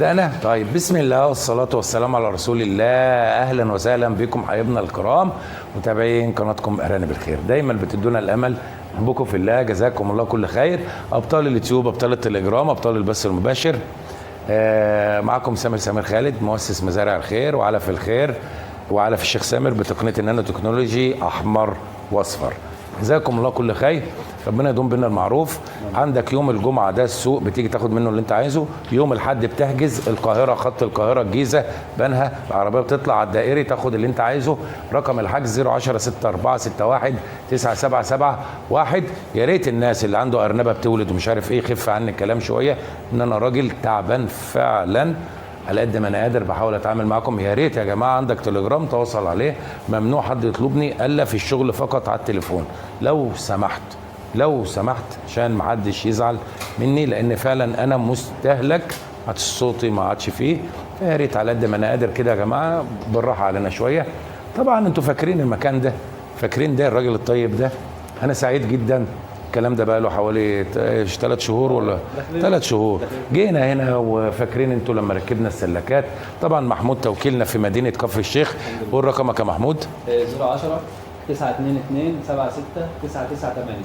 بدأنا؟ طيب، بسم الله والصلاة والسلام على رسول الله. أهلا وسهلا بكم حبايبنا الكرام متابعين قناتكم أرانب الخير. دايما بتدونا الأمل، نحبكم في الله، جزاكم الله كل خير. أبطال اليوتيوب، أبطال التليجرام، أبطال البث المباشر. معكم سامر سمير خالد، مؤسس مزارع الخير وعلف الخير وعلف الشيخ سامر بتقنية النانو تكنولوجي أحمر وأصفر. جزاكم الله كل خير، ربنا يدوم بينا المعروف. عندك يوم الجمعة ده السوق بتيجي تاخد منه اللي انت عايزه. يوم الحد بتحجز القاهرة، خط القاهرة الجيزة بنها، العربية بتطلع على الدائري تاخد اللي انت عايزه. رقم الحجز 010 6461 9771. يا ريت الناس اللي عنده أرنبة بتولد ومش عارف ايه يخف عني الكلام شوية، ان انا راجل تعبان فعلا على قد ما انا قادر بحاول اتعامل معاكم. يا ريت يا جماعة عندك تليجرام تواصل عليه، ممنوع حد يطلبني الا في الشغل فقط على التليفون لو سمحت، لو سمحت، عشان ما حدش يزعل مني، لان فعلا انا مستهلك، عادش صوتي ما عادش فيه. فيا ريت على قد ما انا قادر كده يا جماعة بالراحة علينا شوية. طبعا انتوا فاكرين المكان ده، فاكرين ده الراجل الطيب ده. انا سعيد جدا. الكلام ده بقى له حوالي 3 شهور ولا 3 شهور جينا هنا، وفاكرين انتوا لما ركبنا السلكات. طبعا محمود توكيلنا في مدينة كفر الشيخ. قول رقمك يا محمود. 010 922 76 998.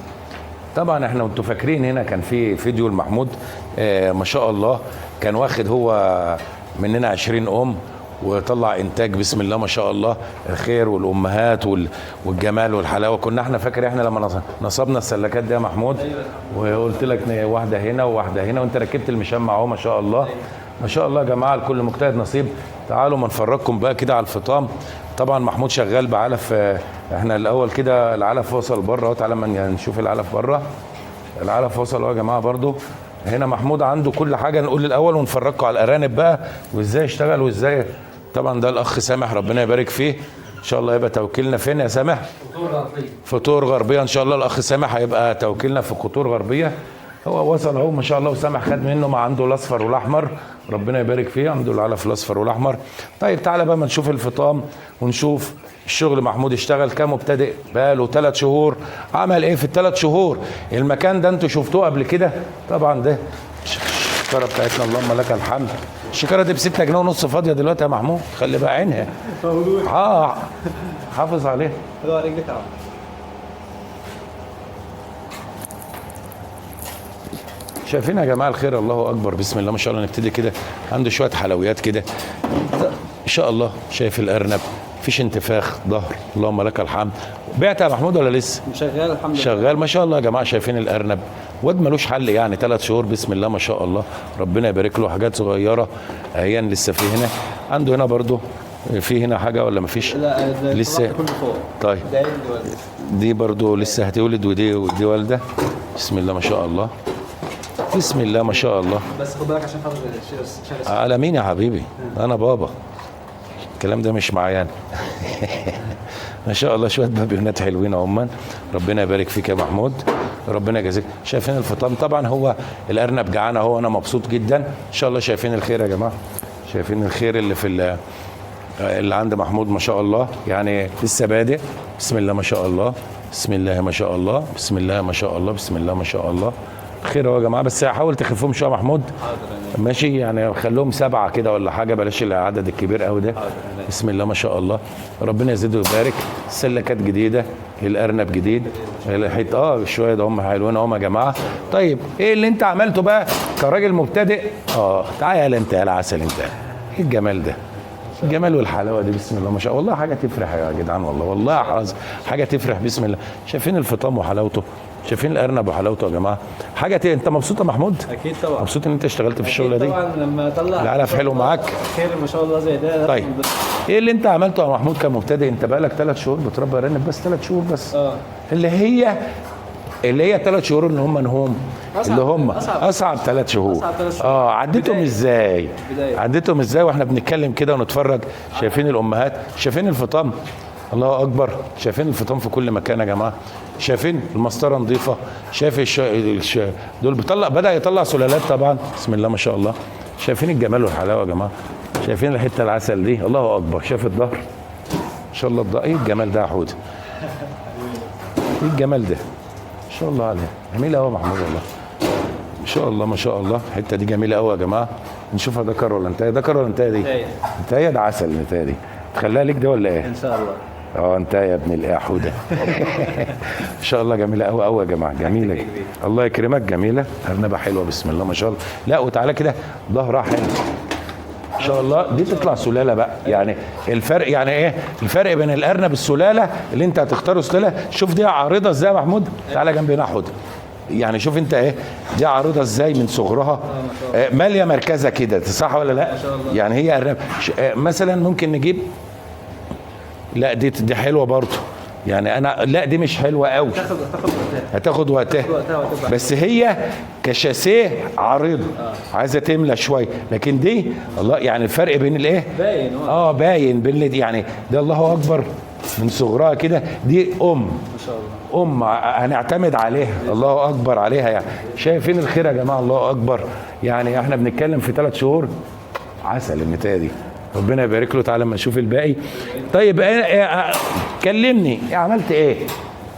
طبعا احنا وانتوا فاكرين هنا كان في فيديو لمحمود، ما شاء الله كان واخد هو مننا 20 ام وطلع انتاج بسم الله ما شاء الله، الخير والامهات والجمال والحلاوه. كنا احنا فاكر احنا لما نصبنا السلكات دي يا محمود، أيوة. وقلت لك واحدة هنا وواحدة هنا، وانت ركبت المشمع اهو ما شاء الله. أيوة. ما شاء الله يا جماعة، الكل مجتهد نصيب. تعالوا ما نفرجكم بقى كده على الفطام. طبعا محمود شغال بعلف، احنا الاول كده العلف وصل بره اهو، تعالى ما نشوف العلف بره. العلف وصل اهو يا جماعة. برضو هنا محمود عنده كل حاجة. نقول الاول ونفرجكم على الارانب بقى وازاي اشتغل وازاي. طبعا ده الاخ سامح ربنا يبارك فيه، ان شاء الله يبقى توكيلنا فين يا سامح؟ قطور غربية. فطور غربية ان شاء الله. الاخ سامح هيبقى توكيلنا في قطور غربية. هو وصل اهو ما شاء الله، وسامح خد منه ما عنده الاصفر والاحمر، ربنا يبارك فيه، عنده العلف الاصفر والاحمر. طيب تعالى بقى ما نشوف الفطام ونشوف الشغل. محمود اشتغل كمبتدئ بقاله 3 شهور، عمل ايه في ال3 شهور؟ المكان ده انتوا شفتوه قبل كده طبعا. ده الشكاره بتاعتنا اللهم لك الحمد. الشكاره دي ب6.5 جنيه فاضية دلوقتي يا محمود، خلي بقى عينها حافظ عليها. شايفين يا جماعة الخير، الله اكبر بسم الله ما شاء الله. نبتدي كده، عنده شوية حلويات كده ان شاء الله. شايف الارنب مفيش انتفاخ ظهر، اللهم لك الحمد. بعت يا محمود ولا لسه؟ شغال الحمد لله، شغال ما شاء الله يا جماعة. شايفين الارنب واد ملوش حل يعني، 3 شهور بسم الله ما شاء الله، ربنا يبارك له. حاجات صغيرة اهي لسه في هنا. عنده هنا برضو في هنا حاجة ولا مفيش؟ لا لسه كله فوق. طيب دي برضو لسه هتولد، ودي والده بسم الله ما شاء الله، بسم الله ما شاء الله. بس خد بالك عشان خاطر الشارع. على مين يا حبيبي؟ انا بابا، الكلام ده مش معايا انا. ما شاء الله شوية بابيونات حلوين اهما، ربنا يبارك فيك يا محمود، ربنا يجازيك. شايفين الفطام؟ طبعا هو الارنب جعان اهو، انا مبسوط جدا ان شاء الله. شايفين الخير يا جماعة، شايفين الخير اللي في اللي عند محمود ما شاء الله، يعني لسه بادئ بسم الله ما شاء الله، بسم الله ما شاء الله، بسم الله ما شاء الله، بسم الله ما شاء الله. خير اهو يا جماعة، بس حاول تخفهم شوية يا محمود. ماشي يعني خلوهم 7 كده ولا حاجة، بلاش العدد الكبير قوي ده. بسم الله ما شاء الله، ربنا يزيد ويبارك. سلكات جديدة، الارنب جديد، الحيط شوية ده هم حلوين اهم يا جماعة. طيب ايه اللي انت عملته بقى كراجل مبتدئ؟ تعالى انت يا العسل، انت ايه الجمال ده؟ الجمال والحلاوه دي بسم الله ما شاء الله. والله حاجة تفرح يا جدعان، والله والله حاجة تفرح بسم الله. شايفين الفطام وحلاوته، شايفين الارنب وحلاوته يا جماعة. حاجة انت مبسوط يا محمود؟ اكيد طبعا. مبسوط ان انت اشتغلت في الشغلة دي؟ طبعا لما طلع العلف حلو معاك، خير ما شاء الله زي ده. طيب ايه اللي انت عملته يا محمود كمبتدئ؟ انت بقالك 3 شهور بتربي ارانب، بس 3 شهور بس. اللي هي 3 شهور اللي هم نهم اللي هم اصعب 3 شهور. عديتهم ازاي؟ عديتهم ازاي واحنا بنتكلم كده ونتفرج؟ شايفين الامهات، شايفين الفطام، الله اكبر، شايفين الفطام في كل مكان يا جماعة، شايفين المسطره نظيفة، شايف دول بيطلع، بدا يطلع سلالات طبعا بسم الله ما شاء الله. شايفين الجمال والحلاوه يا جماعة، شايفين الحتة العسل دي، الله اكبر. شايف الظهر ان شاء الله، الظهر ايه الجمال ده يا حوده؟ ايه الجمال ده؟ ان شاء الله عليه، جميل قوي يا محمود والله. ما شاء الله ما شاء الله، الحتة دي جميلة قوي يا جماعة. نشوفها ذكر ولا انتايه؟ ذكر ولا انتايه دي؟ انتايه. ده عسل الانتايه دي. تخليها ليك ده ولا ايه؟ ان شاء الله. انت يا ابن الايه ده. ان شاء الله جميلة قوي قوي يا جماعة، جميلة. الله يكرمك، جميلة، ارنبه حلوة بسم الله ما شاء الله. لا وتعالى كده ظهرها حلو ان شاء الله. دي تطلع سلالة بقى. يعني الفرق يعني ايه الفرق بين الارنب السلالة اللي انت هتختاره سلالة؟ شوف دي عارضه ازاي يا محمود، تعالى جنب هنا حوده. يعني شوف انت ايه دي عارضه ازاي من صغرها، ماليه مركزها كده، صح ولا لا؟ يعني هي ارنب مثلا ممكن نجيب، لا دي حلوة برضه يعني. انا لا دي مش حلوة قوي، هتاخد وقتها، بس هي كشاسيه عريضة عايزه تملى شوية. لكن دي الله، يعني الفرق بين الايه باين، باين بين يعني ده الله اكبر من صغرها كده. دي ام ما شاء الله، ام هنعتمد عليها، الله اكبر عليها يعني. شايفين الخير يا جماعة، الله اكبر. يعني احنا بنتكلم في 3 شهور عسل النتايه دي، ربنا يبارك له. تعالى لما نشوف الباقي. طيب كلمني، عملت ايه؟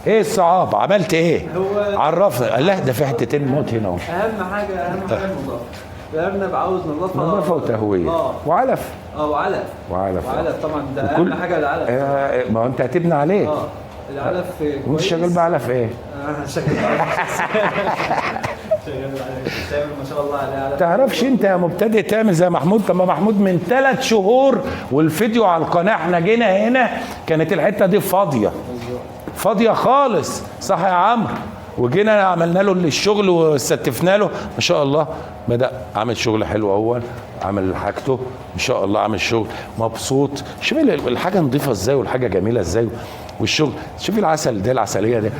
ايه الصعاب؟ عملت ايه؟ عرفنا. لا ده في حتتين موت هنا اهو. اهم حاجة النظافة. الارنب عاوز نظافة، نظافة وتهويه وعلف. وعلف وعلف طبعا، ده اهم حاجة العلف. ما هو انت هتبني عليه. العلف كويس. وانت شغال بعلف ايه؟ انا شغال بعلف. ما شاء الله عليه. تعرفش انت يا مبتدئ تعمل زي محمود؟ طب ما محمود من 3 شهور والفيديو على القناة، احنا جينا هنا كانت الحتة دي فاضية فاضية خالص، صح يا عمرو؟ وجينا عملنا له الشغل وستفنا له ما شاء الله. بدا عامل شغل حلو، اول عمل حاجته ما شاء الله، عامل شغل مبسوط. شوف الحاجة نظيفة ازاي والحاجة جميلة ازاي والشغل. شوف العسل ده، العسليه ده،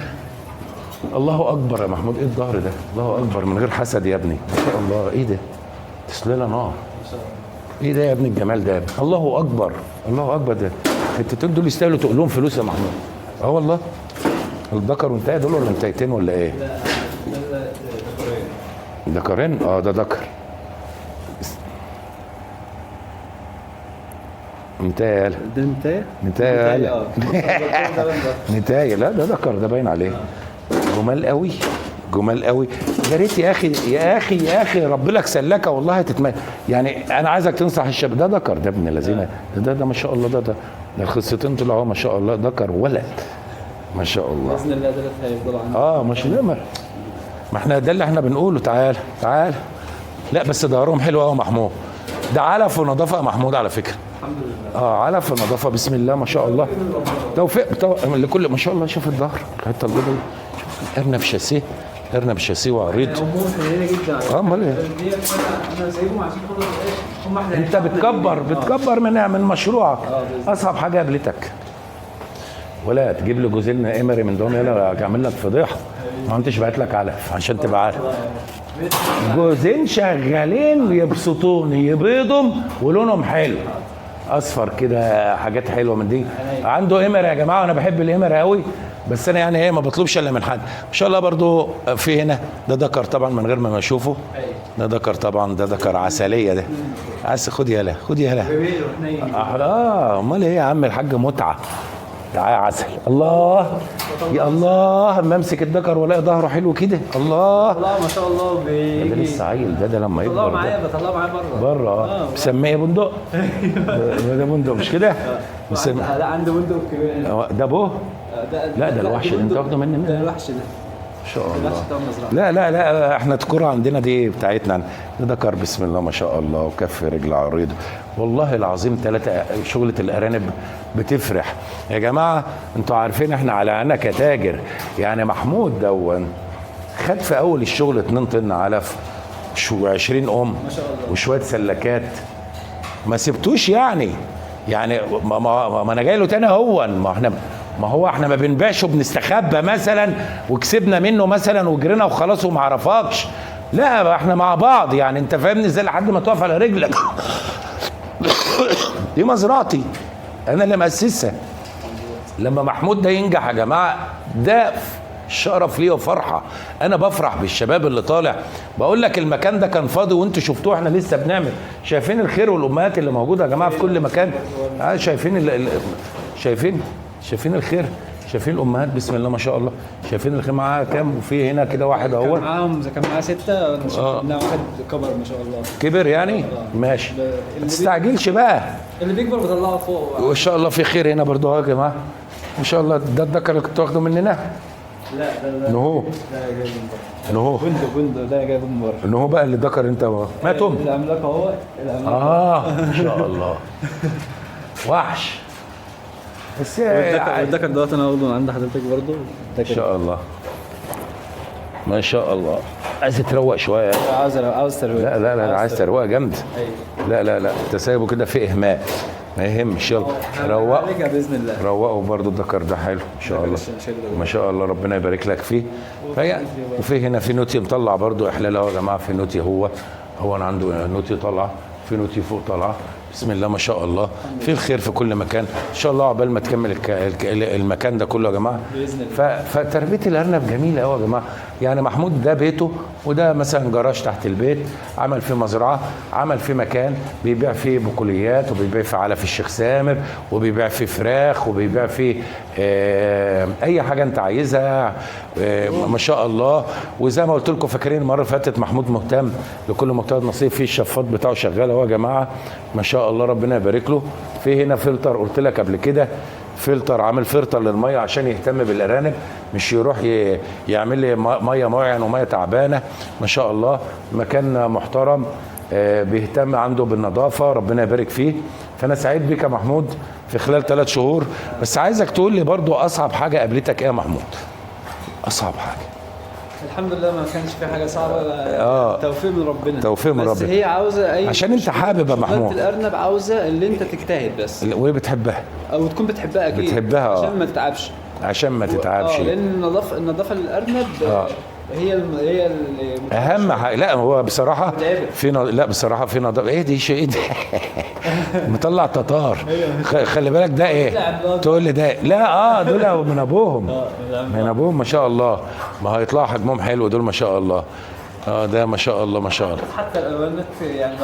الله اكبر يا محمود. ايه الظهر ده؟ الله اكبر، من غير حسد يا ابني ما شاء الله. ايه ده؟ تسليله نار. ايه ده يا ابني الجمال ده يا ابني؟ الله اكبر، الله اكبر. ده الحتتين دول يستاهلوا تقول لهم فلوس يا محمود. والله. الذكر وانتهى دول ولا انتهيتين ولا ايه؟ لا ذكرين. ذكرين؟ ده ذكر. انتهى يالا. ده انتهى؟ انتهى يالا. انتهى. لا ده ذكر، ده باين عليه. جمال قوي، جمال قوي. يا ريت يا اخي يا اخي يا اخي رب لك سلكه والله هتتمنى. يعني انا عايزك تنصح الشاب ده. ذكر ده ابن لذينه ده ده ما شاء الله، ده ده الخصيتين طلعوا ما شاء الله، ذكر ولد ما شاء الله. باذن الله ده هيفضلوا عندنا. مش ده، ما احنا ده اللي احنا بنقوله. تعال تعال. لا بس ظهرهم حلو قوي يا محمود. ده علف ونظافه يا محمود على فكرة. الحمد لله. علف ونظافه بسم الله ما شاء الله. توفيق لكل ما شاء الله. شوف الظهر، الحتة البيضاء دي. ارنب شاسيه، ارنب شاسيه وعريض. امهم حنينه جدا. امال ايه؟ انا سايبهم عشان خاطر هم احنا. انت بتكبر بتكبر من مشروعك. اصعب حاجة قابلتك ولا تجيب لي جوزين قمري من دول هنا اعمل لك فضيحة. ما انتش بعت لك علف عشان تبقى عارف. جوزين شغالين يبسطوني، يبيضهم ولونهم حلو اصفر كده، حاجات حلوة من دي. عنده قمر يا جماعة، انا بحب القمر قوي، بس انا يعني ايه ما بطلبش الا من حد. ان شاء الله برضو في هنا ده ذكر طبعا من غير ما اشوفه. ده ذكر طبعا، ده ذكر عسلية ده. عسل. خد يالا، خد يالا. امال ايه يا عم الحاج، متعه. تعالى عسل. الله يا الله، اما امسك الذكر والاقي ظهره حلو كده. الله الله ما شاء الله. بيجي ده لسه عيل ده لما يكبر بطلعه معايا، بطلعه معايا بره. مسميه بندق. ده بندق مش كده؟ لا عنده بندق كبير. ده ابوه؟ لا ده الوحش اللي انت واخده مني. ده الوحش ده ما شاء الله. لا لا لا احنا الكرة عندنا دي بتاعتنا. ده ذكر بسم الله ما شاء الله، وكف رجل عريض. والله العظيم 3 شغلة الارانب بتفرح يا جماعة. انتوا عارفين احنا على انا كتاجر يعني. محمود دون خد في اول الشغل 2 طن علف و20 ام ما شاء الله، وشوية سلكات. ما سبتوش يعني ما انا جاي له تاني. هو ما احنا، ما هو احنا ما بنبيعش وبنستخبى مثلا وكسبنا منه مثلا وجرينا وخلاص وما عرفكش. لا احنا مع بعض يعني، انت فاهمني ازاي، لحد ما تقف على رجلك. دي مزرعتي انا اللي مؤسسها. لما محمود ده ينجح يا جماعة، ده شرف ليا وفرحه. انا بفرح بالشباب اللي طالع. بقول لك المكان ده كان فاضي وانتوا شفتوه، احنا لسه بنعمل. شايفين الخير والامهات اللي موجودة يا جماعة في كل مكان. شايفين شايفين الخير، شايفين الامهات بسم الله ما شاء الله، شايفين الخيمة معاها كام؟ وفي هنا كده واحد اهو. كان معاهم، كان معاه 6، واحد كبر ما شاء الله. كبر يعني؟ ماشي، ما تستعجلش بقى، اللي بيكبر بطلعه فوق. وان شاء الله في خير هنا برضو اهو يا جماعة ما شاء الله. ده الذكر اللي كنت واخده مننا؟ لا ده نهو. ده جايبه من بره. نهو بندق ده جايبه من بره. نهو بقى اللي ذكر انت ماتهم؟ العملاق اهو، العملاق. ما شاء الله وحش. بس والذكر دوت انا واخده من عند حضرتك برضه. ان شاء الله ما شاء الله. عايز تروق شوية. عاوز تروق. لا لا لا، عايز تروق جامد. ايوه. لا لا لا، انت سايبه كده في اهمال، ما يهمش. يلا روقوا باذن الله. روقوا برضه. الذكر ده حلو ان شاء الله ما شاء الله، ربنا يبارك لك فيه. وفي هنا في نوتي مطلع برضه احلال اهو يا جماعة. في نوتي، هو انا عنده نوتي طالعه، في نوتي فوق طالعه بسم الله ما شاء الله. في الخير في كل مكان ان شاء الله، عقبال ما تكمل المكان ده كله يا جماعة باذن الله. فتربيه الارنب جميلة قوي يا جماعة. يعني محمود ده بيته، وده مثلا جراج تحت البيت، عمل فيه مزرعة، عمل فيه مكان بيبيع فيه بقوليات، وبيبيع فيه علف الشيخ سامر، وبيبيع فيه فراخ، وبيبيع فيه اي حاجة انت عايزها ما شاء الله. وزي ما قلت لكم فاكرين المرة اللي فاتت، محمود مهتم لكل مجتهد نصيب. فيه الشفاط بتاعه شغال اهو يا جماعة ما شاء الله، ربنا يبارك له. في هنا فلتر، قلت لك قبل كده، فلتر، عامل فلتر للمية عشان يهتم بالارانب، مش يروح يعمل لي مية معين ومية تعبانة. ما شاء الله مكان محترم، بيهتم عنده بالنظافة، ربنا يبارك فيه. فانا سعيد بك يا محمود في خلال 3 شهور. بس عايزك تقول لي برضو اصعب حاجة قابلتك ايه يا محمود؟ اصعب حاجة؟ الحمد لله ما كانش في حاجة صعبة. توفيق من ربنا، توفيق من ربنا. بس هي عاوزه اي، عشان انت حابب يا محمود الارنب، عاوزه اللي انت تجتهد بس، وهي بتحبها او تكون بتحبها اكيد، بتحبها عشان ما تتعبش، عشان ما تتعبش. لان النظافة للارنب هي اهم حاجة. لا هو بصراحة في لا بصراحة في نظافة. ايه دي؟ شيء ايه ده؟ مطلع تتار. خلي بالك ده ايه؟ تقول لي ده؟ لا دول من ابوهم، من ابوهم ما شاء الله. ما هيطلعوا حجمهم حلو دول ما شاء الله. ده ما شاء الله ما شاء الله. حتى الالوانات يعني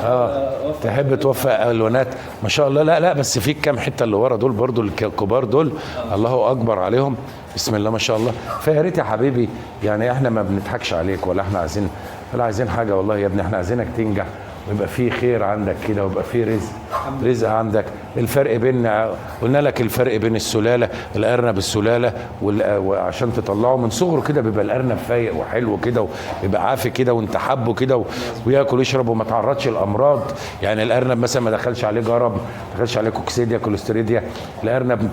تحب توفق الوانات ما شاء الله. لا لا، بس في كام حتة اللي ورا دول برضو الكبار دول، الله اكبر عليهم بسم الله ما شاء الله. فيا ريت يا حبيبي، يعني احنا ما بنضحكش عليك ولا احنا عايزين، ولا عايزين حاجة والله يا ابني. احنا عايزينك تنجح ويبقى في خير عندك كده، ويبقى في رزق، رزق عندك. الفرق بين، قلنا لك الفرق بين السلالة، الارنب السلالة، وعشان تطلعه من صغره كده بيبقى الارنب فايق وحلو كده، ويبقى عافي كده، وانت حبه كده، وياكل ويشرب وما تعرضش الامراض. يعني الارنب مثلا ما دخلش عليه جرب، ما دخلش عليه كوكسيديا كوليستريديا، الارنب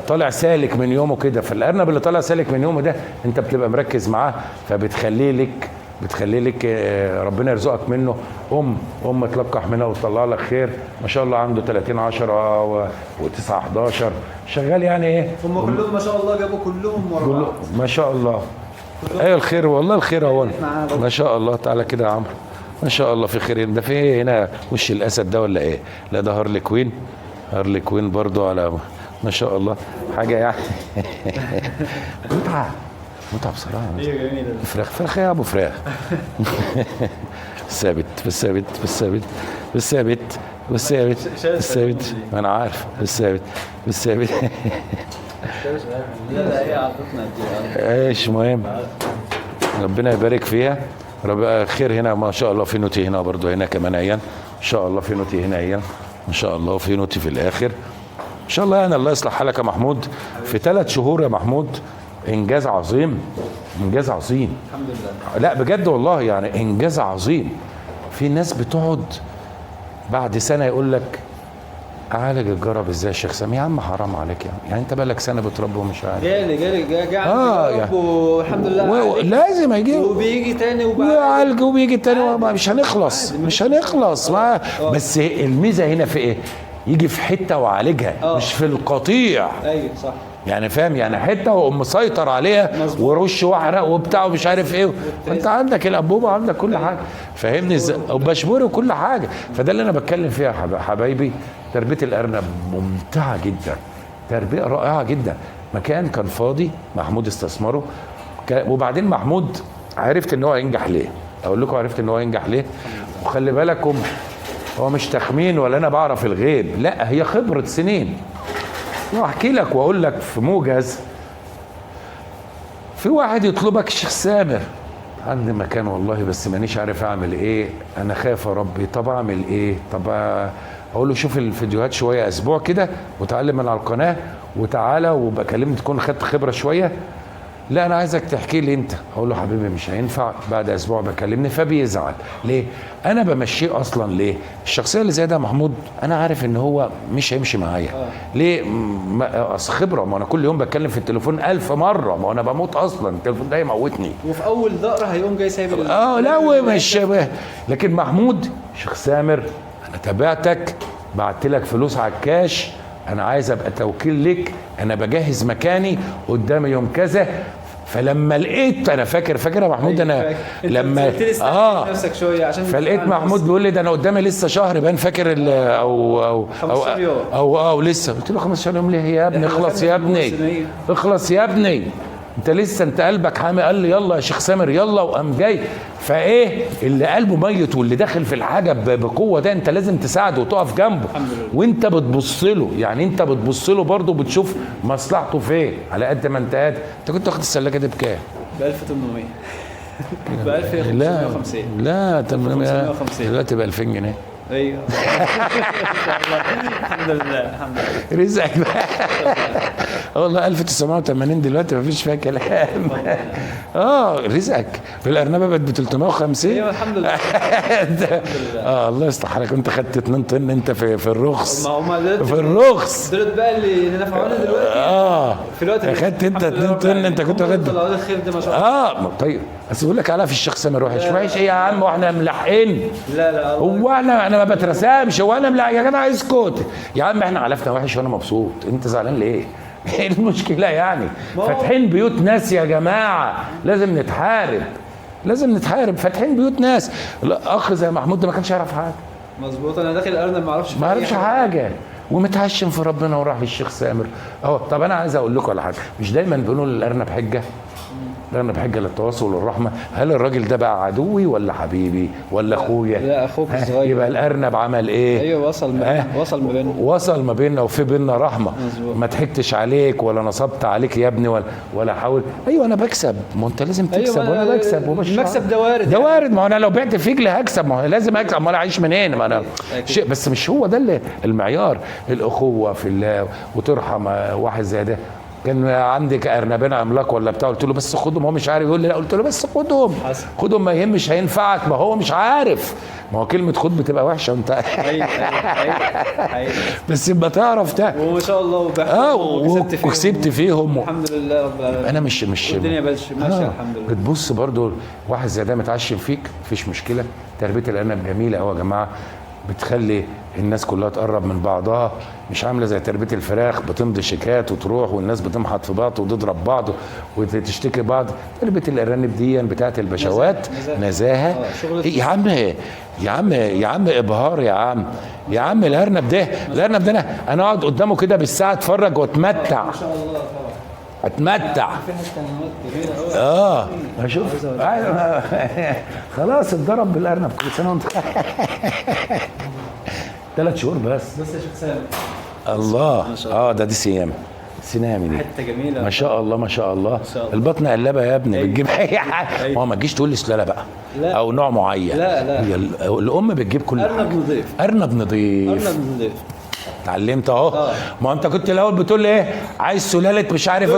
طالع سالك من يومه كده. فالارنب اللي طالع سالك من يومه ده انت بتبقى مركز معاه، فبتخليه لك، بتخلي لك ربنا يرزقك منه ام تلقح منها وتطلع لك خير ما شاء الله. عنده 30 10 و9 11 شغال يعني ايه، هم كلهم ما شاء الله جابوا كلهم ورا بعض ما شاء الله. ايوه الخير والله، الخير اهو ما شاء الله. تعالى كده يا عمرو ما شاء الله في خير. ده في هنا وش الاسد ده ولا ايه؟ لا ده هارلي كوين، هارلي كوين برضو على ما شاء الله حاجة يعني متعه متعه بصراحة. ايوه جميلة. فراخ فراخ يا ابو فراخ. ثابت بالثابت بالثابت بالثابت بالثابت بالثابت، انا عارف بالثابت بالثابت. لا لا هي عطتنا ايش مهم، ربنا يبارك فيها. ربنا خير هنا ما شاء الله. في نوتي هنا برضو، هنا كمان ايان ان شاء الله. في نوتي هنا ايان ان شاء الله، وفي نوتي في الاخر ان شاء الله. يعني الله يصلح حالك يا محمود. في 3 شهور يا محمود انجاز عظيم، انجاز عظيم الحمد لله. لا بجد والله يعني انجاز عظيم. في ناس بتقعد بعد سنة يقول لك اعالج الجرب ازاي يا شيخ سامي؟ يا عم حرام عليك يعني، يعني انت بقالك سنة بتربي ومش عارف. جالي جالي جالي يعني والحمد لله لازم هيجي وبيجي تاني وبيعالج وبيجي تاني، مش هنخلص مش هنخلص. بس الميزة هنا في ايه؟ يجي في حتة وعالجها، مش في القطيع. ايوه صح، يعني فاهم، يعني حتة واقوم مسيطر عليها ورش واحرق وبتاع ومش عارف ايه. انت عندك الانبوبة وعندك كل حاجة، فاهمني ازاي؟ وبشبوري وكل حاجة. فده اللي انا بتكلم فيها يا حبايبي. تربيه الارنب ممتعة جدا، تربيه رائعة جدا. مكان كان فاضي محمود استثمره، وبعدين محمود عرفت ان هو ينجح ليه. اقول لكم عرفت ان هو ينجح ليه، وخلي بالكم هو مش تخمين ولا انا بعرف الغيب، لا هي خبره سنين. واحكي لك واقول لك في موجز في واحد يطلبك الشيخ سامر، عندي مكان والله بس مانيش عارف اعمل ايه، انا خايف يا ربي، طب اعمل ايه؟ طب اقول له شوف الفيديوهات شوية اسبوع كده وتعلم من على القناة وتعالى وبقى كلمني تكون خدت خبره شوية. لا انا عايزك تحكي لي انت. اقول له حبيبي مش هينفع، بعد اسبوع بكلمني. فبيزعل. ليه؟ انا بمشيه اصلا. ليه؟ الشخصية اللي زي ده محمود انا عارف ان هو مش هيمشي معايا. ليه؟ اصل خبره، ما انا كل يوم بتكلم في التليفون 1000 مرة، ما انا بموت اصلا، التليفون ده يموتني. وفي اول دقره هيقوم جاي سايب لا ومش. لكن محمود شيخ سامر انا تابعتك، بعت لك فلوس على الكاش، انا عايز ابقى توكيل لك، انا بجهز مكاني قدامي يوم كذا. فلما لقيت انا فاكر يا محمود انا لما نفسك شوية عشان فلقيت محمود بيقول لي ده انا قدامي لسه شهر بان، فاكر او او او او, أو لسه. قلت له 15 يوم ليه يا ابني؟ اخلص يا ابني، اخلص يا ابني، انت لسه انت قلبك حامي. قال لي يلا يا شيخ سامر يلا، وقام جاي. فايه اللي قلبه ميت واللي داخل في الحاجة بقوة ده انت لازم تساعده وتقف جنبه، وانت بتبص له، يعني انت بتبص له برضه بتشوف مصلحته فين على قد ما انت قادر. انت كنت واخد السلاكه دي بكام؟ ب 1800. ب 1550. لا 850 دلوقتي ب 2000 جنيه. ايوه الحمد لله الحمد لله رزقك بقى. والله 1980 دلوقتي مفيش فيها كلام. رزقك في الارنبه بقت ب 350. ايوه الحمد لله. الله يصلح حالك. انت خدت 2 طن انت في الرخص. ما هم في الرخص دول بقى اللي نفعونا دلوقتي. في الوقت خدت انت 2 طن، انت كنت واخد الخير ده ما شاء الله. طيب بس بقول لك على في الشيخ سامر وحش وحش ايه يا عم واحنا ملحقين؟ لا لا هو انا ما بترسمش، هو انا ملحق يا جدع؟ اسكت يا عم، احنا علفنا وحش وانا مبسوط، انت زعلان ليه؟ ايه المشكلة يعني؟ فاتحين بيوت ناس يا جماعة، لازم نتحارب، لازم نتحارب. فاتحين بيوت ناس. الاخ زي محمود ده ما كانش يعرف حاجة. مظبوط، انا داخل الارنب ما اعرفش حاجة، ومتعشم في ربنا وراح للشيخ سامر. طب انا عايز اقول لكم على حاجة، مش دايما بنقول الارنب حجه؟ الارنب حجه للتواصل والرحمة. هل الراجل ده بقى عدوي ولا حبيبي ولا اخويا؟ لا اخوك الصغير. يبقى الارنب عمل ايه؟ ايوه وصل ما بيننا، وصل ما بيننا وفي بيننا رحمه. ما ضحكتش عليك ولا نصبت عليك يا ابني ولا حاول. ايوه انا بكسب، ما انت لازم تكسب. أيوة وانا بكسب المكسب ده وارد، ده وارد. ما انا لو بعت فجل هكسب، ما هو لازم اكسب، ما انا عايش منين؟ ما انا شيء. بس مش هو ده اللي المعيار، الاخوة في الله وترحم واحد زي ده. كان عندك ارنبين عملاق ولا بتاع، قلت له بس خدهم، هو مش عارف، يقول لي لا، قلت له بس خدهم خدهم ما يهمش هينفعك، ما هو مش عارف. ما هو كلمة خد بتبقى وحشة وانت ايوه بس يبقى تعرف ده. وما شاء الله وكسبت فيهم الحمد لله رب العالمين. انا مش الدنيا ماشية الحمد لله. بتبص برضو واحد زي ده متعشم فيك، مفيش مشكلة. تربيه الارنب جميلة قوي يا جماعة، بتخلي الناس كلها تقرب من بعضها، مش عامله زي تربيه الفراخ بتمضي شيكات وتروح والناس بتمحط في بعض وتضرب بعض وتشتكي بعض. تربيه الارانب دي بتاعت البشوات نزاهة. يا عم يا عم يا عم ابهار يا عم يا عم. الارنب ده، الارنب ده انا اقعد قدامه كده بالساعة اتفرج واتمتع. ما شاء الله طبعا اتمتع. اشوف خلاص اتضرب بالارنب. كل سنة وانت 3 شهور بس. بس يا شيخ سامي الله. ده دي سيام سينامي دي حتة جميلة ما شاء الله ما شاء الله. البطن قلبه يا ابني. بتجيب اي حاجة. ما هو ما تجيش تقول لي سلالة بقى. لا. او نوع معين. لا لا، هي الام بتجيب كل ارنب نظيف. ارنب نظيف. ارنب نظيف. اتعلمت اهو. ما انت كنت الاول بتقول لي ايه؟ عايز سلالة مش عارف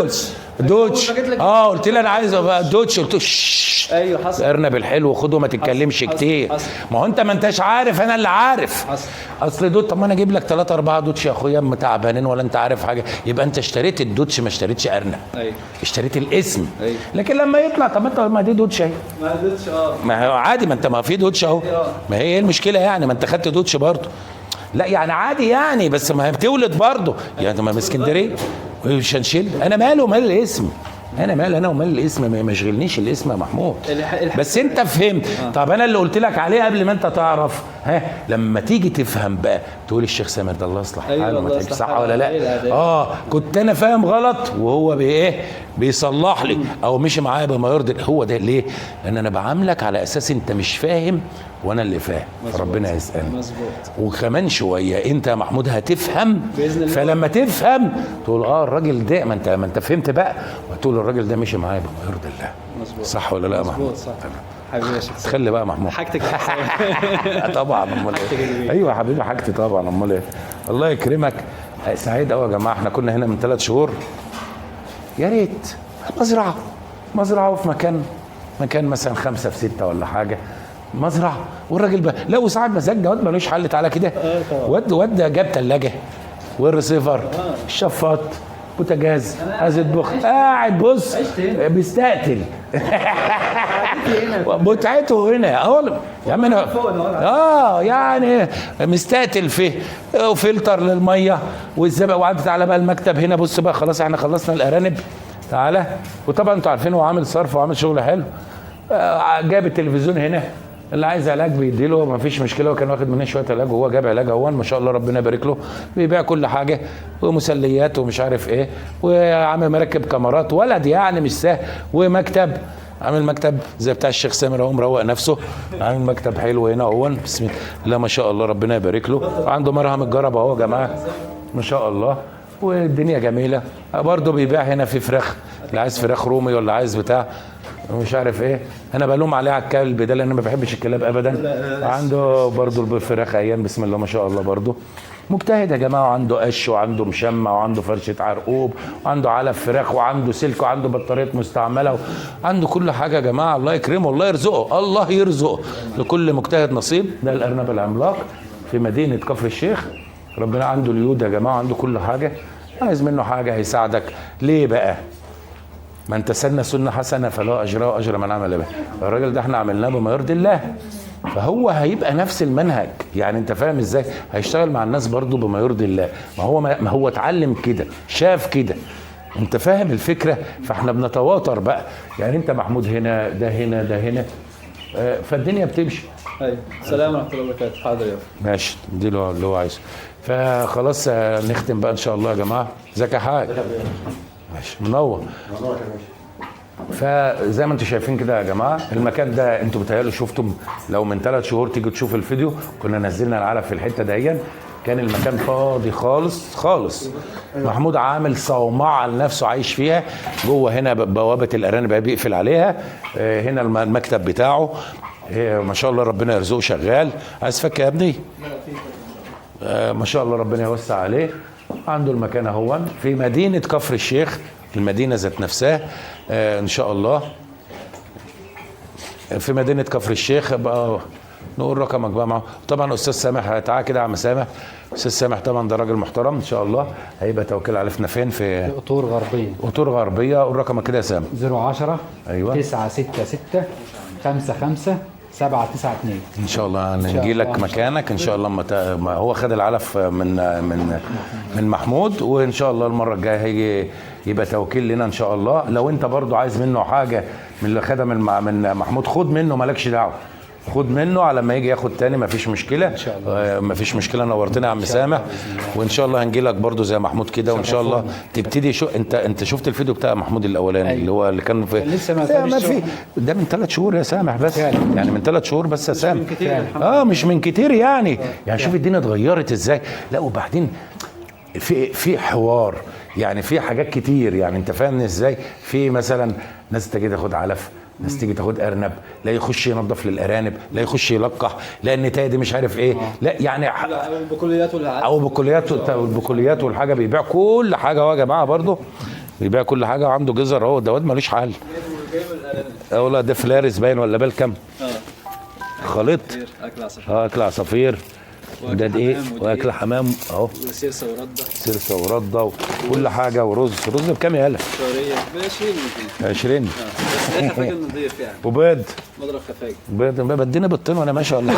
دوتش. قلت لي انا عايز دوتش، قلت له ايوه حصل. الارنب الحلو خده ما تتكلمش كتير. ما هو انت ما انتش عارف، انا اللي عارف. حصل. اصل دوت، طب ما انا اجيب لك 3 4 دوتش يا اخويا ما تعبانين ولا انت عارف حاجة، يبقى انت اشتريت الدوتش ما اشتريتش ارنب. ايوه اشتريت الاسم. أيوة. لكن لما يطلع طب ما انت ما دي دوتش اهي. ما دوتش ما هو عادي، ما انت ما في دوتش اهو. ما هي ايه المشكلة يعني؟ ما انت خدت دوتش برضه. لا يعني عادي يعني، بس ما هي بتولد برضه يعني. ما اسكندرية مش هنشيل. انا ماله مال الاسم، انا مال انا ومال الاسم، ما يشغلنيش الاسم يا محمود. بس انت فهمت. طب انا اللي قلت لك عليه قبل ما انت تعرف، ها لما تيجي تفهم بقى تقول الشيخ سامر ده الله يصلح حاله. أيوة ما الله تعبش، يصلح صح ولا حاله. لا؟ كنت انا فاهم غلط وهو بايه بيصلح لي او مشي معايا بما يرضي. هو ده ليه؟ لان انا بعاملك على اساس انت مش فاهم وانا اللي فاهم، فربنا يسالني. مظبوط. وكمان شوية انت يا محمود هتفهم بإذن الله. فلما تفهم تقول الراجل ده ما انت فهمت بقى، وتقول الراجل ده مشي معايا بما يرضي الله. مظبوط. صح ولا لا يا محمود؟ مظبوط صح. حبيبي يا شيخ. تخلي بقى يا محمود حاجتك. طبعا امال ايه. ايوه يا حبيبي حاجتي طبعا امال ايه. الله يكرمك. سعيد قوي يا جماعة، احنا كنا هنا من 3 شهور. يا ريت مزرعة وفي مكان مثلا 5 في 6 ولا حاجة، مزرعة. والراجل بقى لا وساعات مزاج ده واد ملوش حل. تعالى كده، واد جاب ثلاجه والريسيفر الشفاط بوتاجاز، عايز يطبخ، قاعد بص بيستقتل متعته هنا اهو يا عم. انا يعني مستقتل فيه، وفلتر للمية والزبق. وقعد تعالى بقى المكتب هنا، بص بقى خلاص احنا خلصنا الارانب، تعالى. وطبعا انتوا عارفين هو عامل صرف وعامل شغل حلو. جاب التلفزيون هنا، اللي عايز علاج بيديله ما فيش مشكلة. هو كان واخد مننا شوية علاج وهو جاب علاج اهو ما شاء الله ربنا يبارك له. بيبيع كل حاجة ومسليات ومش عارف ايه، وعامل مركب كاميرات، ولد يعني مش سهل. ومكتب، عامل مكتب زي بتاع الشيخ سامر اهو، مروق نفسه، عامل مكتب حلو هنا اهو بسم الله ما شاء الله ربنا يبارك له. عنده مرهم الجرب اهو يا جماعة ما شاء الله، والدنيا جميلة. برضه بيبيع هنا في فراخ، اللي عايز فراخ رومي ولا عايز بتاع مش عارف ايه. انا بلوم عليه على الكلب ده لان ما بحبش الكلاب ابدا. عنده برضه الفراخ ايام بسم الله ما شاء الله، برضه مجتهد يا جماعة. وعنده قش وعنده مشمع وعنده فرشه عرقوب وعنده علف فراخ وعنده سلك وعنده بطارية مستعملة وعنده كل حاجة يا جماعة. الله يكرمه، الله يرزقه، الله يرزقه، لكل مجتهد نصيب. ده الارنب العملاق في مدينة كفر الشيخ. ربنا عنده اليود يا جماعة، عنده كل حاجة. عايز منه حاجة هيساعدك. ليه بقى؟ من تسنى سنة حسنة فلا أجره أجر من عمل بها. الراجل ده احنا عملناه بما يرضي الله، فهو هيبقى نفس المنهج. يعني انت فاهم ازاي؟ هيشتغل مع الناس برضو بما يرضي الله. ما هو اتعلم كده، شاف كده، انت فاهم الفكرة؟ فاحنا بنتواتر بقى. يعني انت محمود هنا، ده هنا، ده هنا، فالدنيا بتمشي. ايوه. السلام ورحمة الله وبركاته. حاضر يا ماشي، اديله اللي هو عايزه. فخلاص نختم بقى ان شاء الله يا جماعة. ازيك يا حاج؟ ماشي، منور. فزي ما انتم شايفين كده يا جماعة، المكان ده انتم بتهيألوا شفتم، لو من 3 شهور تيجوا تشوفوا الفيديو كنا نزلنا العلف في الحتة دهيا، كان المكان فاضي خالص خالص. محمود عامل صومعه لنفسه عايش فيها جوه. هنا بوابه الارانب بيقفل عليها. هنا المكتب بتاعه، ما شاء الله ربنا يرزقه، شغال. عايز فك يا ابني؟ ما شاء الله ربنا يوسع عليه. عنده المكان اهو في مدينة كفر الشيخ، المدينة ذات نفسها. ان شاء الله في مدينة كفر الشيخ. بقى نقول رقمك بقى معه. طبعا استاذ سامح، تعالى كده يا عم سامح. استاذ سامح طبعا ده راجل محترم ان شاء الله، هيبقى توكيل عرفنا فين؟ في قطور غربية. قطور غربية. قول رقمك كده يا سامح. 010 ايوه 966 55 792. ان شاء الله نجي لك مكانك ان شاء الله. ما هو خد العلف من من من محمود، وان شاء الله المرة الجاية هيجي يبقى توكيل لنا ان شاء الله. لو انت برضو عايز منه حاجة من اللي خدها من محمود، خد منه، مالكش دعوه، خد منه على ما يجي ياخد تاني، مفيش مشكلة ان شاء الله. مفيش مشكلة. نورتنا يا عم سامح، وان شاء الله هنجي لك برضو زي محمود كده، وان شاء الله تبتدي. شو انت شفت الفيديو بتاع محمود الاولاني؟ أيوة. اللي هو اللي كان في لسه ما في ده من 3 شهور يا سامح بس. فعلا. يعني من 3 شهور بس يا سامح، مش من كتير يعني. يعني شوف الدنيا اتغيرت ازاي. لا وبعدين في حوار، يعني في حاجات كتير، يعني انت فاهم ازاي؟ في مثلا ناس تيجي تاخد علف، ناس تيجي تاخد ارنب، لا يخش ينظف للارانب، لا يخش يلقح، لا النتايه دي مش عارف ايه، لا يعني بكليات او بكليات والحاجة. بيبيع كل حاجة اهو يا جماعة، برضه بيبيع كل حاجة، وعنده جزر اهو. ده واد ملوش حل. والله ده فلارس باين ولا بال كام؟ خليط اكل عصافير، ده ايه؟ واكل حمام اهو، وسيرسه ورده، سيرسه ورده وكل حاجة، ورز. رز بكام يا هلا؟ شهرية ب 20. بس ده خفاجه نضيف يعني. وبيض، مضرب خفاجه، بيض. بدينا بيضتين وانا ماشي ولا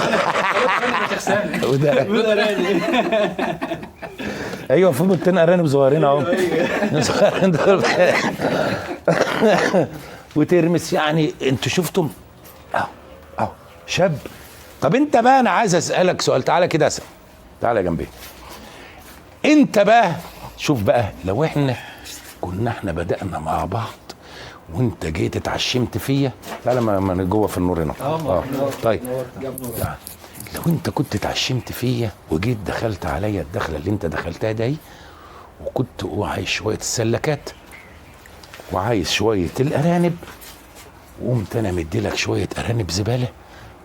ايوه في بيضتين ارانب صغيرين اهو، صغيرين دول. وترمس. يعني انتوا شفتم اهو شاب. طب انت بقى انا عايز اسالك سؤال، تعالى كده اسال، تعالى جنبي. انت بقى شوف بقى، لو احنا كنا احنا بدأنا مع بعض وانت جيت اتعشمت فيا، تعالى ما جوه في النور هنا. طيب لو انت كنت اتعشمت فيا وجيت دخلت عليا الدخلة اللي انت دخلتها دي، وكنت عايز شوية السلكات وعايز شوية الارانب، وقمت انا مديلك شوية ارانب زبالة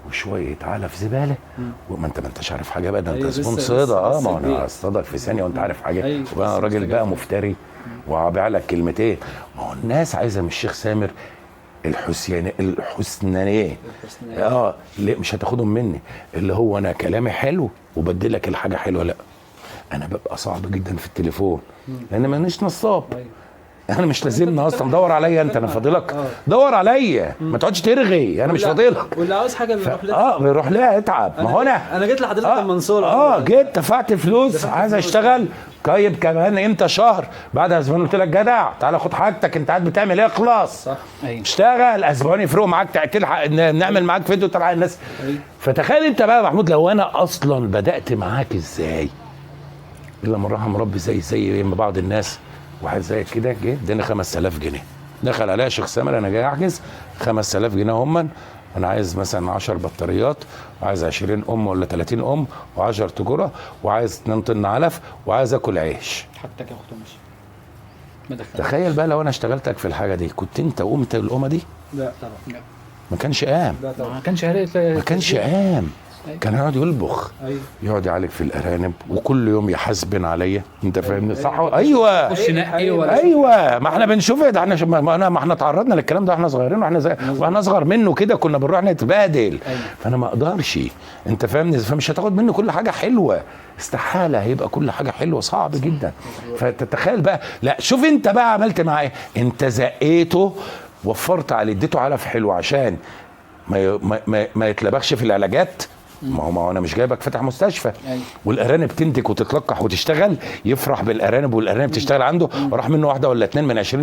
وشوية علف زبالة، وما انت ما انتش عارف حاجة بقى، ده انت زبون صيده. ما انا هصطادك في ثانية وانت عارف حاجة، وبقى راجل بقى مفتري وهبيع لك كلمتين. ما هو الناس عايزه من الشيخ سامر الحسنانيه. ليه مش هتاخدهم مني؟ اللي هو انا كلامي حلو وبدلك الحاجة حلوة. لا، انا ببقى صعب جدا في التليفون لان مانيش نصاب. انا مش لازمنا اصلا، دور عليا انت، انا فاضلك، دور عليا، ما تقعدش ترغي، انا مش فاضلك. واللي عاوز حاجة بيروح لها، بيروح لها، اتعب. ما هو انا جيت لحضرتك المنصورة، جيت دفعت فلوس، عايز اشتغل. طيب كمان امتى؟ شهر بعد اسبوعين قلت لك جدع تعالى خد حاجتك، انت قاعد بتعمل ايه؟ اخلص اشتغل. اسبوعين يفرقوا معاك، تلحق نعمل معاك فيديو تلحق الناس. فتخيل انت بقى يا محمود لو انا اصلا بدات معاك ازاي، الا من رحم ربي، زي ما بعض الناس، واحد زي كده جه اداني 5000 جنيه، دخل عليا شيخ سامر انا جاي احجز 5000 جنيه هم، انا عايز مثلا 10 بطاريات، وعايز 20 ام ولا 30 ام، و10 تجره، وعايز 2 طن علف، وعايز اكل عيش. حتى كاخده ماشي. تخيل بقى لو انا اشتغلتك في الحاجة دي، كنت انت قمت القومه دي؟ لا طبعا، لا ما كانش قام. لا طبعا ما كانش ما كانش قام. كان يقعد يلبخ، يقعد يعالج في الارانب، وكل يوم يحاسبن عليا. انت فاهمني صح؟ ايوه ايوه، ما احنا بنشوف ده، احنا ما احنا اتعرضنا للكلام ده احنا صغيرين، واحنا اصغر منه كده، كنا بنروح نتبادل. فانا ما اقدرش، انت فاهمني؟ فمش هتاخد منه كل حاجة حلوة، استحالة هيبقى كل حاجة حلوة، صعب جدا. فتتخيل بقى، لا شوف انت بقى عملت معاه ايه، انت زقيته، وفرت عليه، اديته علف حلو عشان ما يتلبخش في العلاجات. ما هو انا مش جايبك فاتح مستشفى. والارانب تنتج وتتلقح وتشتغل، يفرح بالارانب والارانب تشتغل عنده، راح منه واحدة ولا اتنين من 20،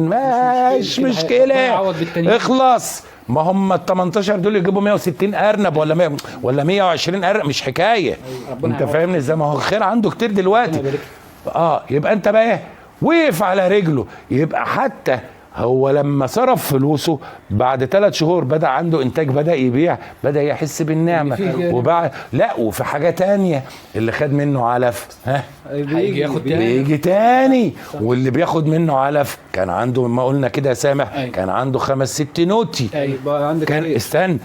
مش مشكلة، اخلص. ما هم ال 18 دول يجيبوا 160 ارنب ولا 100 ولا 120 ارنب، مش حكاية. انت فاهمني ازاي؟ ما هو الخير عنده كتير دلوقتي. يبقى انت بقى ايه؟ وقف على رجله. يبقى حتى هو لما صرف فلوسه بعد 3 شهور بدأ عنده إنتاج، بدأ يبيع، بدأ يحس بالنعمة. وبعد لا، وفي حاجة تانية، اللي خد منه علف ها بيجي ياخد تاني، بيجي تاني. واللي بياخد منه علف كان عنده، ما قلنا كده يا سامح، كان عنده 5 6 نوتي. كان استنى،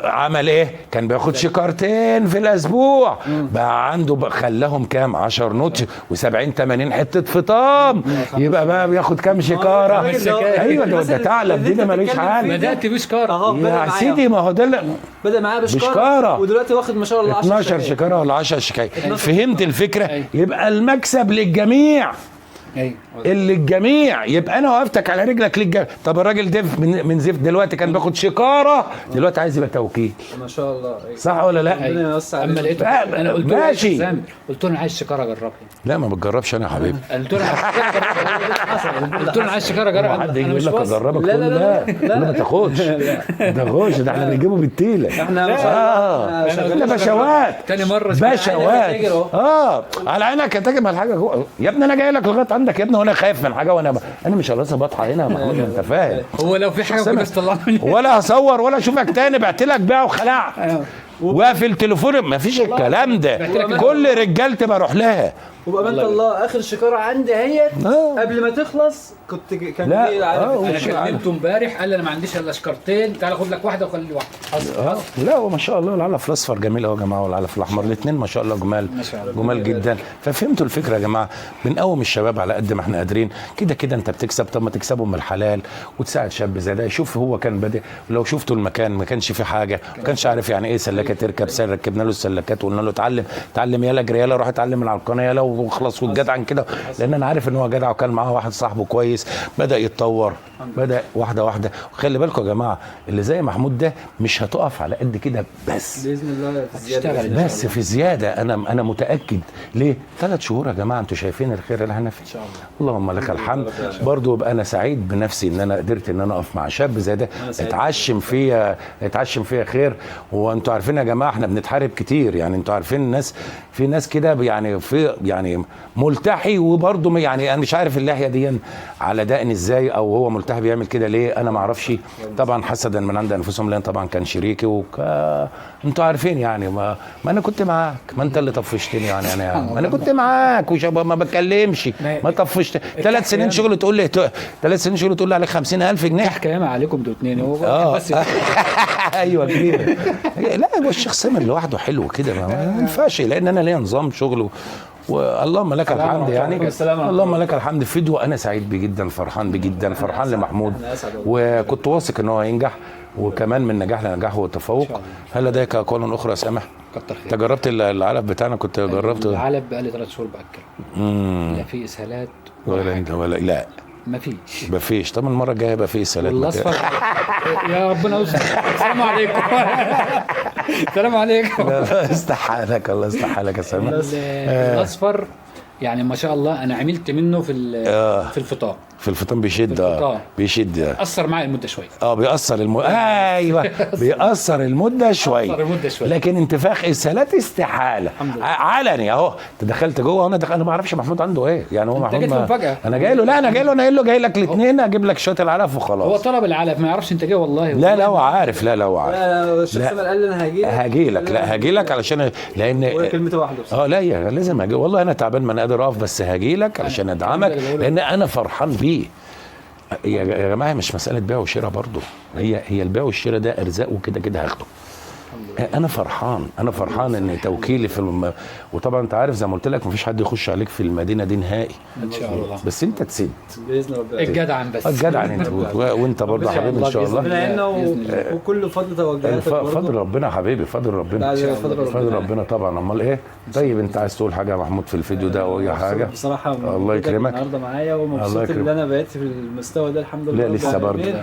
عمل ايه؟ كان بياخد شكارتين في الأسبوع، بقى عنده خلاهم كام؟ 10 نوتي و70 80 حتة فطام. يبقى بقى بياخد كام شكارة؟ ايوه ده ثعلب دي، ده ماليش حل. بدات بشكاره يا سيدي، ما هو ده بدا معاه بشكاره، ودلوقتي واخد ما شاء الله 12 شكاره ولا 10 شكاية. فهمت الفكرة؟ يبقى المكسب للجميع. اللي الجميع. يبقى انا وقفتك على رجلك للجميع. طب الراجل ده من زفت دلوقتي كان بياخد شكاره، دلوقتي عايز يبقى توكيل. ما شاء الله. صح ولا لا؟ اما لقيته انا قلت له ماشي، قلت له انا عايز شكاره جربها. لا ما بتجربش انا يا حبيبي. قلت له قلت له انا عايز شكاره جربها. حد يجي يقول لك اجربك؟ لا لا لا ما تاخدش، ما تاخدش، ده احنا بنجيبه بالتيله. احنا بشوات تاني مرة بشوات. على عينك يا تاجر، ما الحاجة جوه يا ابني، انا جاي لك لغاية عندك يا ابني، وانا خايف من حاجة، وانا انا مش لسه بطحه هنا يا محمود، انت فاهم؟ هو لو في حاجة كنت طلعني ولا هصور ولا اشوفك تاني، بعت لك بيع وخلعت وقافل تليفوني، مفيش الكلام ده. كل رجالتي بروح لها. وبأمانة الله اخر شكاره عندي اهيت قبل ما تخلص كنت كان لي عارف. انا كلمته امبارح قال لي انا ما عنديش الا شكارتين، تعالى خد لك واحدة وخلي لي واحدة. لا وما شاء الله العلف الاصفر جميل اهو يا جماعة، والعلف الاحمر، الاثنين ما شاء الله جمال، جمال جدا. ففهمتوا الفكرة يا جماعة؟ بنقوم الشباب على قد ما احنا قادرين. كده كده انت بتكسب، طب ما تكسبهم من الحلال وتساعد شاب زي ده. شوف هو كان بادئ، لو شفتوا المكان ما كانش فيه حاجة، ما كانش عارف يعني ايه سلاكه تركب، ركبنا له السلاكات وقلنا له اتعلم، اتعلم يلا اجري يلا، روح اتعلم من على القناة يلا، واخلص والجدع كده، لان انا عارف ان هو جدع وكان معاه واحد صاحبه كويس، بدا يتطور، بدا واحدة واحدة. وخلي بالكم يا جماعة، اللي زي محمود ده مش هتقف على قد كده بس، باذن الله في زيادة، بس في زيادة. انا متاكد. ليه؟ 3 شهور يا جماعة، انتوا شايفين الخير اللي احنا فيه ان شاء الله. اللهم لك الحمد. برضو ابقى انا سعيد بنفسي ان انا قدرت ان انا اقف مع شاب زي ده، اتعشم فيها خير. وانتوا عارفين يا جماعة احنا بنتحارب كتير، يعني انتوا عارفين الناس، في ناس كده يعني في يعني ملتحي وبرضه يعني انا مش عارف اللحية دي على دقن ازاي، او هو ملتحي بيعمل كده ليه، انا ما اعرفش. طبعا حسدا من عند انفسهم، لان طبعا كان شريكي انتوا عارفين يعني ما انا كنت معاك، ما انت اللي طفشتني يعني، انا كنت معاك وشباب ما بتكلمش، ما طفشت. 3 سنين شغل تقول لي 3 سنين شغل تقول لي عليك 50,000 جنيه. حكاية عليكم انتوا الاثنين هو بس. ايوه كبير. لا هو الشيخ سامر لوحده حلو كده، ما ينفعش، لان انا ليا نظام شغل واللهم لك الحمد يعني. اللهم لك الحمد. فيديو انا سعيد بيه جدا، فرحان بيه جدا، فرحان لمحمود، وكنت واثق ان هو هينجح، وكمان من نجاح لنجاح وتفوق. هل لديك اقوال اخرى يا سامح؟ كتر خير. انت جربت العلف بتاعنا؟ كنت جربته العلف بقالي 3 شهور باكل، لا في اسهالات ولا لا مفيش. طب المرة الجاية يبقى في اسهالات. والاصفر يا ربنا يستر. السلام عليكم. السلام عليكم. الله يستحالك، الله يستحالك يا سامح. الاصفر يعني ما شاء الله انا عملت منه في في الفطام. في الفطام بيشد، بيشد. اثر معي المدة شوية. بيأثر ايوه بيأثر المدة شوية، لكن انتفاخ اسهالات استحالة. علني اهو، دخلت جوه وانا انا ما اعرفش محمود عنده ايه يعني. هو محمود انا جاي له، لا انا جاي له، انا قايل له جاي لك الاثنين اجيب لك شوية العلف وخلاص. هو طلب العلف ما يعرفش انت جاي والله. لا هو عارف، لا هو عارف. لا الشيخ سامر قال لي انا هاجي لك. لا هاجي لك علشان لان كلمته واحدة. لا يا لازم هاجي والله، انا تعبان ما انا قادر اقف، بس هاجي لك علشان ادعمك، لان انا فرحان بيه. يا جماعة مش مسالة بيع وشراء برضو، هي البيع والشراء ده ارزاق وكده كده هاخده. انا فرحان، انا فرحان ان توكيلي في وطبعا انت عارف زي ما قلت لك مفيش حد يخش عليك في المدينة دي نهائي ان شاء الله، بس انت تسد باذن ربنا. الجدع بس الجدع انت، وانت برضه حبيبي ان شاء الله. وكل فضل توجهاتك برضه، فضل ربنا حبيبي، فضل ربنا، فضل ربنا طبعا. امال ايه. طيب انت عايز تقول حاجة يا محمود في الفيديو ده او اي حاجة؟ بصراحة الله يكرمك النهارده معايا، ومبسوط ان انا بقيت في المستوى ده الحمد لله. لا لسه برضه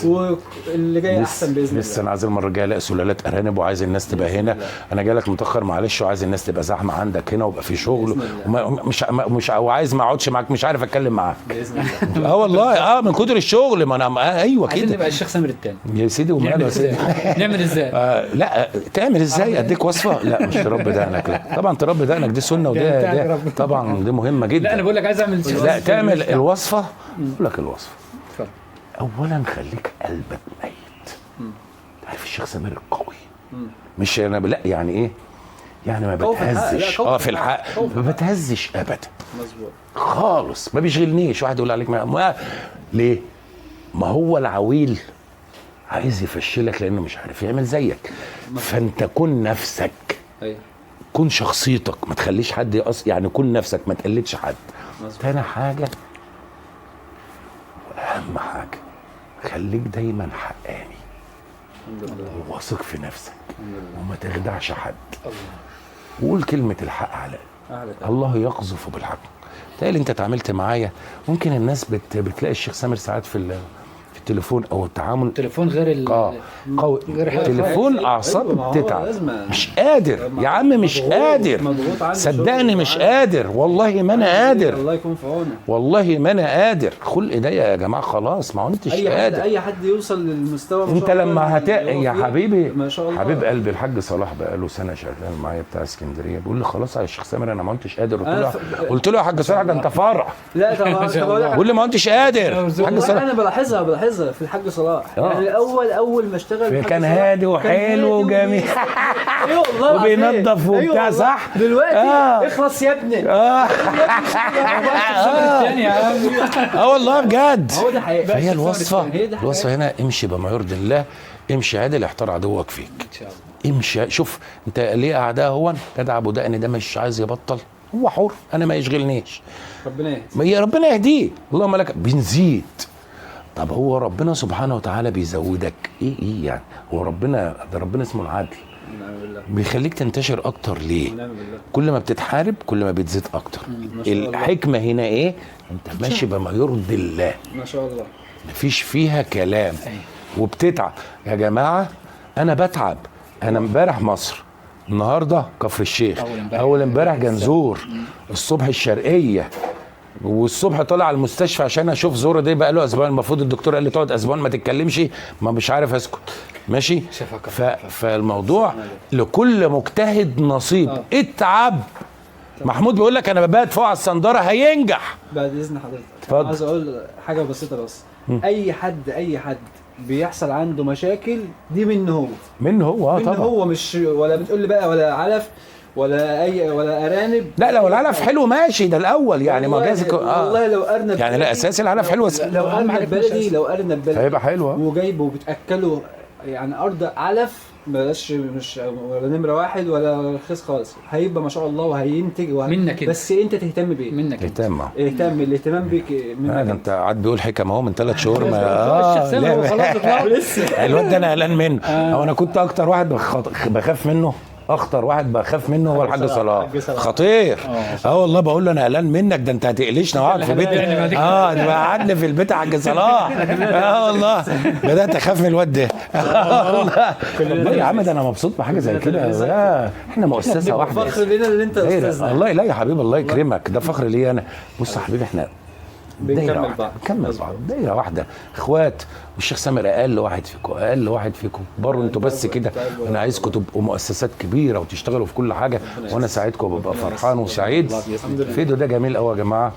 واللي جاي احسن باذن الله. لسه انا عايز المرة الجاية الاقي سلالات ارانب، وعايز الناس تبقى هنا. انا جاي لك متاخر معلش، وعايز الناس تبقى زحمة عندك هنا، ويبقى في شغل، ومش مش وعايز ما اقعدش معاك، مش عارف اتكلم معاك باذن الله. والله من كتر الشغل. ما انا ايوه كده. عايزين نبقى الشيخ سامر التاني يا سيدي. وماله يا سيدي؟ نعمل ازاي؟ لا تعمل ازاي؟ اديك وصفه؟ لا مش تربي دقنك، لا طبعا تربي دقنك دي سنة، وده طبعا دي مهمة جدا. لا انا بقول لك عايز اعمل، لا تعمل الوصفة. اقول لك الوصفة. اولا خليك قلبك ميت. عارف الشيخ سامر القوي، مش انا لا يعني ايه يعني ما بتهزش في الحق، ما بتهزش ابدا. مظبوط خالص، ما بيشغلنيش واحد يقول عليك ما ليه. ما هو العويل عايز يفشلك لانه مش عارف يعمل زيك. فانت كن نفسك، كن شخصيتك، ما تخليش حد يقص يعني، كن نفسك، ما تقلدش حد. تاني حاجة واهم حاجة، خليك دايما حقاني وواثق في نفسك، وما تخدعش حد، وقول كلمة الحق على الله يقذف بالحق. تقال انت اتعاملت معايا، ممكن الناس بتلاقي الشيخ سامر ساعات في التليفون او التعامل، التليفون غير قوي، التليفون اعصاب بتتعب، مش قادر يا عم، مش قادر صدقني، مش قادر والله ما انا قادر. الله يكون في عونك والله ما انا قادر. خلق ضيق يا جماعة خلاص، ما انتش قادر. اي حد يوصل للمستوى انت لما يا حبيبي، ما شاء الله حبيب قلبي الحاج صلاح بقاله سنة شغال معايا بتاع اسكندرية، بيقول لي خلاص يا الشيخ سامر انا ما انتش قادر. قلت له يا حاج صلاح ده انت فرع. لا طب بيقول لي ما انتش قادر. الحاج صلاح انا بلاحظها في الحاج صلاح. يعني اول ما اشتغل كان هادي وحلو وجميل. ايوه والله وبينظف وبتاع. صح دلوقتي اخلص يا ابني. والله بجد. هو ده حقيقي. فهي الوصفة هنا، امشي بما يرضي الله، امشي عادل احتار عدوك فيك ان شاء الله. امشي شوف انت ليه اعداء، هو جدع ابو دقن ده مش عايز يبطل، هو حر، انا ما يشغلنيش. ربنا يهديه، ربنا يهديه. اللهم لك بنزيد. طب هو ربنا سبحانه وتعالى بيزودك ايه يعني؟ هو ربنا ده، ربنا اسمه العدل. بيخليك تنتشر اكتر. ليه؟ كل ما بتتحارب كل ما بتزيد اكتر. الحكمة هنا ايه؟ انت ماشي بما يرضي الله، ما شاء الله، مفيش فيها كلام. وبتتعب يا جماعة، انا بتعب. انا امبارح مصر، النهارده كفر الشيخ، اول امبارح جنزور، الصبح الشرقية، والصبح طالع على المستشفى عشان اشوف زوره دي بقى له اسبوع. المفروض الدكتور قال لي تقعد اسبوع ما تتكلمش، ما مش عارف اسكت. ماشي. فالموضوع لكل مجتهد نصيب. اتعب. محمود بيقول لك انا ببات فوق على الصنداره، هينجح. بعد اذن حضرتك عايز اقول حاجة بسيطة بس. اي حد بيحصل عنده مشاكل دي منه هو، منه هو. طبعا هو مش ولا بتقول لي بقى ولا علف ولا اي ولا ارانب. لا لو العلف حلو ماشي، ده الاول يعني، ما جاز. والله لو ارنب يعني، لا اساسي العلف حلو. لو ارنب بلدي، لو ارنب بلدي هيبقى حلو وجايبه وبتاكله يعني ارض علف، بلاش مش ولا نمره واحد ولا رخيص خالص، هيبقى ما شاء الله وهينتج منك. بس انت تهتم بيه، منك اهتم، اهتم، الاهتمام بيك منك. انت قاعد بيقول حكم اهو من 3 شهور. ما الواد ده انا قلقان منه. هو انا كنت اكتر واحد بخاف منه، اخطر واحد بخاف منه هو الحاج صلاح، خطير. والله بقول له انا قلقان منك، ده انت هتقلشنا وقعد في بيتنا. ده قعدني في البيت يا حاج صلاح. والله بدات اخاف من الواد ده. والله يا عم ده انا مبسوط بحاجة زي كده. احنا مؤسسة واحدة، فخر لينا اللي انت استاذنا. الله لا يا حبيبي، الله يكرمك، ده فخر لي انا. بص يا حبيبي، احنا بنكمل بعض، نكمل بعض، دايرة واحدة، اخوات. والشيخ سامر اقل واحد فيكم، اقل واحد فيكم بروا انتوا بس كده. انا عايزكم تبقوا مؤسسات كبيرة وتشتغلوا في كل حاجة، وانا ساعدكم وببقى فرحان وسعيد. الفيديو ده جميل قوي يا جماعة،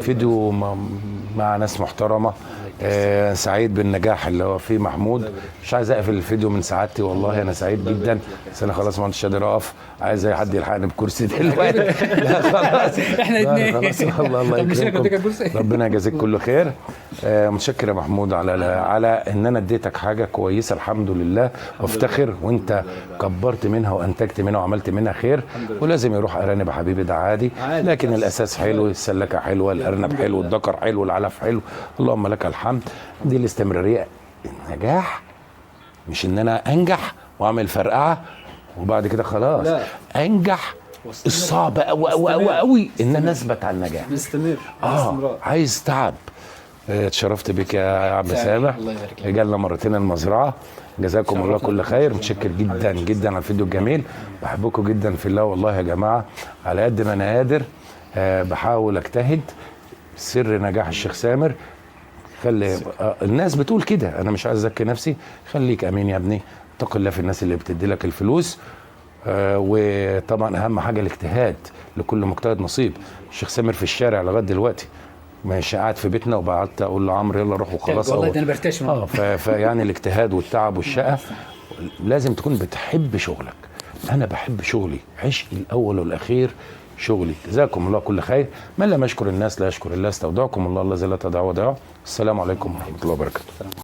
فيديو مع ناس محترمه. سعيد بالنجاح اللي هو فيه محمود. مش عايز اقفل الفيديو من سعادتي، والله انا سعيد جدا، بس انا خلاص ما عدتش قادر اقف، عايز اي حد يلحقني بكرسي دلوقتي. لا خلاص احنا الاثنين خلاص. والله الله يكرمكم، ربنا يجازيك كل خير. متشكر يا محمود على ان انا اديتك حاجة كويسة، الحمد لله، وافتخر وانت كبرت منها وانتجت منها وعملت منها خير. ولازم يروح ارانب يا حبيبي، ده عادي، لكن الاساس حلو، السلكه حلوة، الارنب حلو، الذكر حلو، العلف حلو، اللهم لك الحمد. دي الاستمرارية. النجاح مش ان انا انجح واعمل فرقعه وبعد كده خلاص. لا. انجح الصعب قوي قوي قوي قوي ان انا اثبت على النجاح. مستمر. عايز تعب. اتشرفت بك يا عم سامح، جالنا مرتين المزرعة، جزاكم الله كل خير. متشكر جدا جدا على الفيديو الجميل، بحبكم جدا في الله. والله يا جماعة على قد ما انا قادر بحاول اجتهد. سر نجاح الشيخ سامر، خلي الناس بتقول كده، انا مش عايز ازكي نفسي، خليك امين يا ابني، اتق الله في الناس اللي بتدي لك الفلوس. وطبعا اهم حاجة الاجتهاد، لكل مجتهد نصيب. الشيخ سامر في الشارع لغاية دلوقتي، ماشي قاعد في بيتنا، وبعت اقول لعمرو يلا روح وخلاص. والله ده انا برتاح. فيعني الاجتهاد والتعب والشقه، لازم تكون بتحب شغلك. انا بحب شغلي، عشقي الاول والاخير شغلي. جزاكم الله كل خير. من لم يشكر الناس لا يشكر الله. استودعكم الله الذي لا تضيع ودائعه. السلام عليكم ورحمة الله وبركاته.